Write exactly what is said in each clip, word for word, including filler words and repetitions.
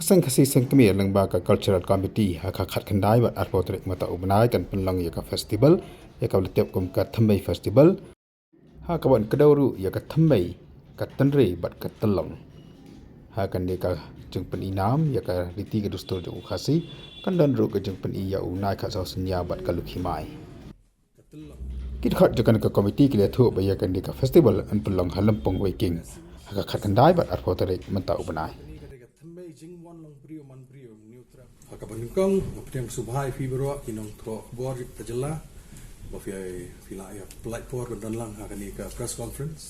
Seng Khasi Seng Khmer lyngba ka Cultural Committee ha ka khatkhyndai bad arphew tarik mynta u bnai kan pynlong ïa ka festival, ïa kaba la tip kum ka Thymmei Festival. Ha kaba yn kdew ruh ïa ka thymmei, ka tynre bad ka tyllong. Ha kane ka jingpyni nam ïa ka riti ka dustur jong u Khasi, kan don ruh ka jingpyni ïa u Nai Khatsaw Synñia bad ka Lukhi Mai. Ki dkhot jong kane ka komiti ki la ïathuh ba ïa kane ka festival yn pynlong ha Lympung Weiking ha ka khatkhyndai bad arphew tarik mynta u bnai. Kane ka dei ka thymmei jingwan long briew man briew Hynñiewtrep. Ha kaba nyngkong nga pdiang sngewbha ïa phi baroh ki nongthoh khubor ka jylla ba phi, phi la ïa pynlait por ban don lang ha kane ka press conference.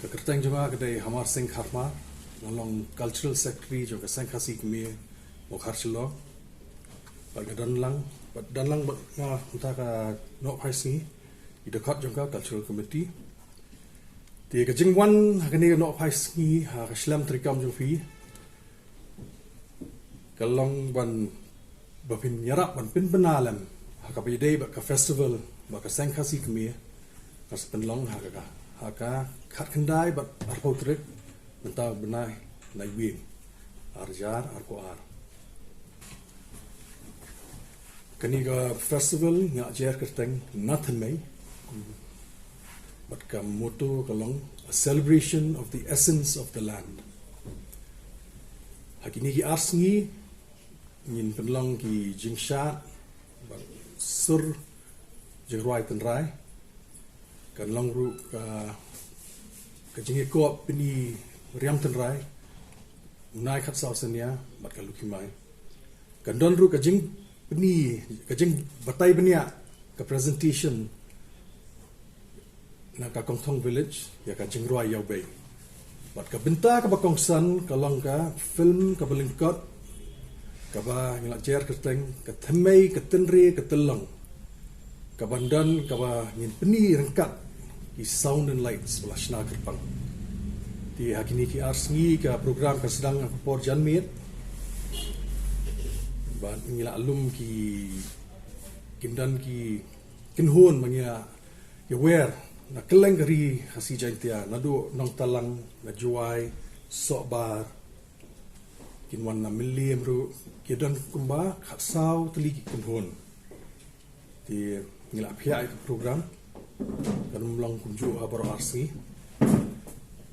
Ka kyrteng jong nga ka dei Hamar Singh Kharmar, nga long Cultural Secretary jong ka Seng Khasi Khmer Mawkhar Shillong. Bad nga don lang, bad don lang bad nga mynta ka nohphai sngi, i dkhot jong ka Cultural Committee. Te ka jingwan ha kane ka nohphai sngi ha ka shlem treikam jong phi ka long ban, ba phin ïarap ban pynbna lem ha kaba ïadei bad ka festival ba ka Seng Khasi Khmer ka sa pynlong ha ka, ha ka khatkhyndai bad arphew tarik mynta u bnai Naiwieng, ar hajar arphew ar. Kane ka festival nga jer kyrteng Na Thymmei, bad ka motto ka long, "A celebration of the essence of the land." Ha kine ki ar sngi ngin pynlong ki jingshad bad sur jingrwai tynrai. Kan long ruh ka, ka jingïakop pyni riam tynrai, u Nai Khatsaw Synñia bad ka Lukhi Mai. Kan don ruh ka jingpyni, ka jingbatai bniah, ka presentation na ka Kongthong Village ïa ka jingrwai ïawbei. Bad ka bynta kaba kongsan ka long ka film kaba lyngkot kaba ngi la jer kyrteng Ka Thymmei, Ka Tynre, Ka Tyllong, kaban don kaba ngin pyni ryngkat ki sound and lights ba la shna kyrpang. Te ha kine ki ar sngi ka program ka sdang ha ka por janmiet. Bad ngi la lum ki, kin don ki kynhun ba ngi la ïawer na kylleng ka ri Khasi Jaiñtia, naduh Nongtalang, na Jowai, Sohbar, kin wan na Mylliem ruh, ki don kumba khatsaw tylli ki kynhun. Te ngi la pynïaid ïa ka program, kan ym long kumjuh ha baroh ar sngi.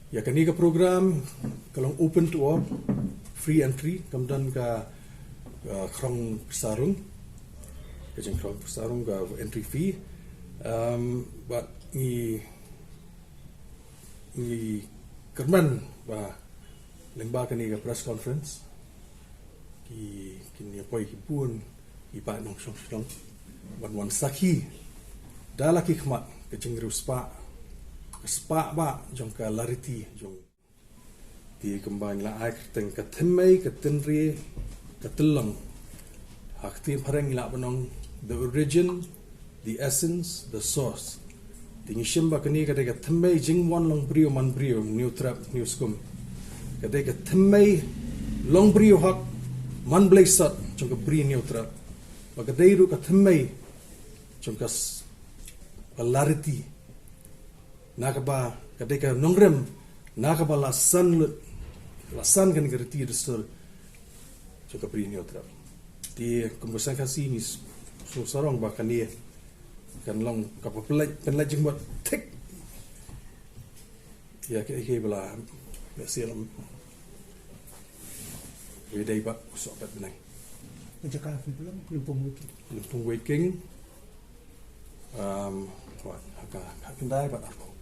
Ïa kane ka program ka long open to all, free entry, kam don ka, uh, khrong pyrsarung, ka jingkhrong pyrsarung, ka entry fee. Um, bad ngi, ngi kyrmen ba lyngba kane ka press conference ki, kin ïa poi ki bun ki paid nongshong shnong ban wan sakhi da la ki khmat ka jingriewspah, ka spah bah jong ka lariti jong. Te kumba ngi la ai kyrteng Ka Thymmei, Ka Tynre, Ka Tyllong, ha ka ktien phareng ngi la ban ong the origin, the essence, the source. Te ngi shim ba kane ka dei ka thymmei jingwan long briew man briew, Hynñiewtrep Hynñiewskum. Ka dei ka thymmei long briew hok man blei sot jong ka Bri Hynñiewtrep. Ba ka dei ruh ka thymmei jong ka s-, ka lariti, na kaba ka dei ka nongrim na kaba la san lut, la san kane ka riti dustur jong ka Bri Hynñiewtrep. Te kum ka Seng Khasi ngi s-, sngewsarong ba kane kan long kaba pynlait, pynlait jingmut thik ïa kiei kiei ba la mih sha lam. Ïa dei ba u soh bad bneng. Ka jaka phi pynlong Lympung Weiking. Lympung Weiking. Um, wat, ha ka, ha ka khyndai bad arphew.